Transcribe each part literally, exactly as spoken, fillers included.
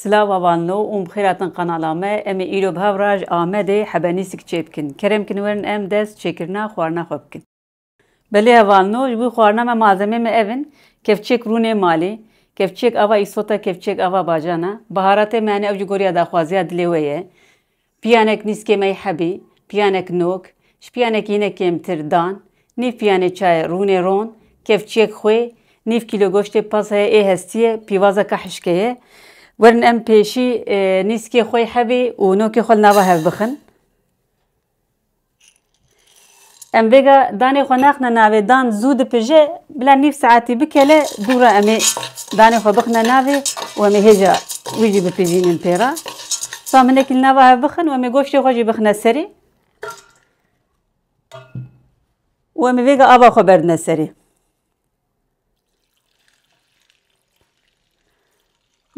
Silav hevalno û bi xêr hatin kanala me. Em ê îro bi hev re ji Amedê hebenîsik çêbikin. Kerem kin werin em dest çêkirina xwarina xwe bikin. Belê hevalno, ji bo xwarina me malzemê me ev in: kevçiyek rûnê malî, kevçiyek ava îsota, kevçiyek ava bacana, baharatê me hene, ew ji goriya daxwaziya dilê we ye. Piyanek nîskê meyhebî, piyanek nok, ji piyanekî hinek kêmtir dan, nîv piyanê çayê rûnê ron, kevçiyek xwê, nîv kîlo goştê pez heye ê hestî ye, pîvazeka hişkê ye. Werin em pêşî, e, nîskê xwê hebî û nokê xwe li nava hev bixin. Em vêga danê xwe naxine navê, dan zû dipije, bila nîv saetî bikele, dû re em ê danê xwe bixine navê û em ê hêja wî jî bipijînin pê re. Sa em hinekî li nava hev bixin û em ê goştê xwe jî bixine serê û em ê vêga ava xwe berdine serê.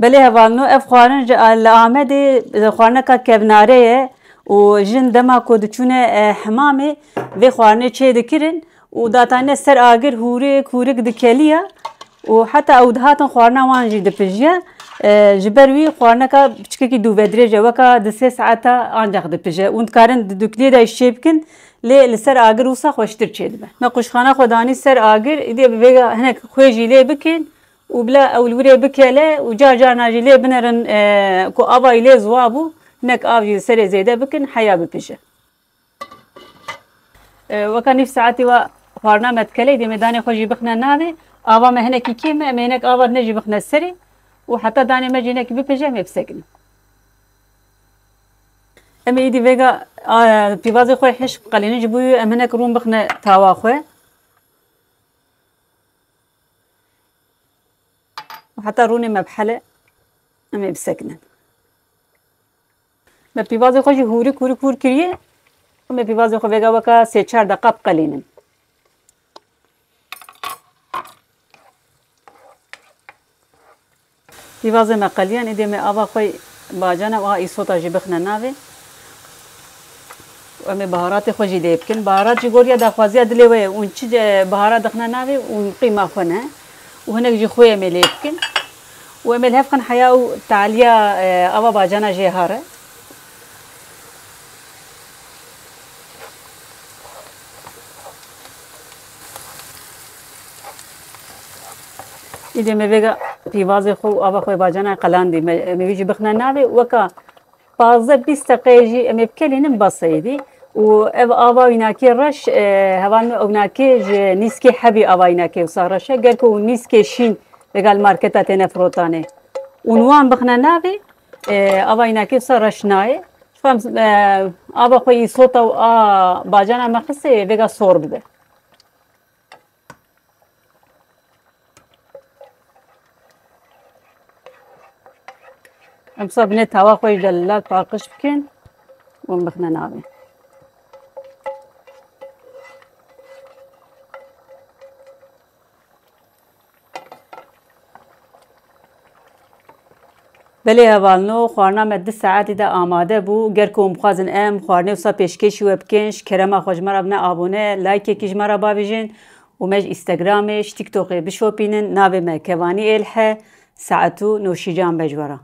Belê hevalno, ev xwarin ji, li Amedê, e, xwarineka kevnare ye û jin dema ku diçûne, e, hemamê, vê xwarinê çê dikirin û datanîne ser agir, hûrik hûrik dikeliya û heta ew dihatin xwarina wan jî dipijiya. E, ji ber wî xwarineka piçikekî dûvedirêj e, weka di sê saeta ancax dipije û dikarin di dukliyê de jî çê bikin. Lê li ser agir wisa xweştir çêdibe. Me quşxana xwe danî ser agir, îdî bi vêga hinek xwê jî lê bikin û bila ew li wirê bikele û car carna jî lê binerin, e, ku ava wî lê ziwa bû, hinek av jî li serê zêde bikin, heya bipije. E, weka nîv saetî wa xwarina me dikele, îdî em ê danê xwe jî bixine navê. Ava me hinekî kêm e, em ê hinek ava din jî bixine serê û heta danê me jî hinekî bipije, em ê bisekinin. Em ê îdî vêga, a, pîvazê xwe hişk biqelînin, ji bo em hinek rûn bixine tawa xwe. Heta rûnê me bihele, em ê bisekinin. Me pîvazê xwe jî hûrik hûrik hûr kiriye. Em ê pîvazê xwe vêga weka sê çar deqa biqelînin. Pîvazê me qeliyan, êdî em ê ava xwe bacana û a îsota jî bixine navê. Û em ê baharatê xwe jî lê bikin. Baharat ji goriya daxwaziya dilê we ye. Hûn çi ce-, baharat dixine navê, hûn qîma xwe ne. Û hinek jî xwê em ê lê bikin. Û em ê li hev xin heya û taliya, e, ava bacana jê hare. Îdê me vêga pîvazê xwe û ava xwe bacana qelandî. Me, me vî jî bixne navê, weka pazdeh bîst deqeyê jî em ê bikelînin, bes e îdî. Û ev ava wînakê reş, e, hevalno ewnakê ji nîskê hebî ava wînakê wisa reş e. Ger ku nîskê şîn vêga li marketa têne firotanê. Û wan bixne navê, e, ava wînakê wisa reş nayê. Ji xwe em, e, ava xwe îsota û a bacana me xisê vêga sor bibe. Em sa binê tawa xwe jî delal paqij bikin û em bixine navê. Belê hevalno, xwarina me di saetî de amade bû. Ger ku hûn bixwazin em xwarinê wisa pêşkêşî we bikin, ji kerema xwe ji me re bine abone, laykekî ji me re bavêjin û me ji Instagramê, ji TikTokê bişopînin. Navê me Kevanî Êlhe, saet û nûşîcan be ji we re.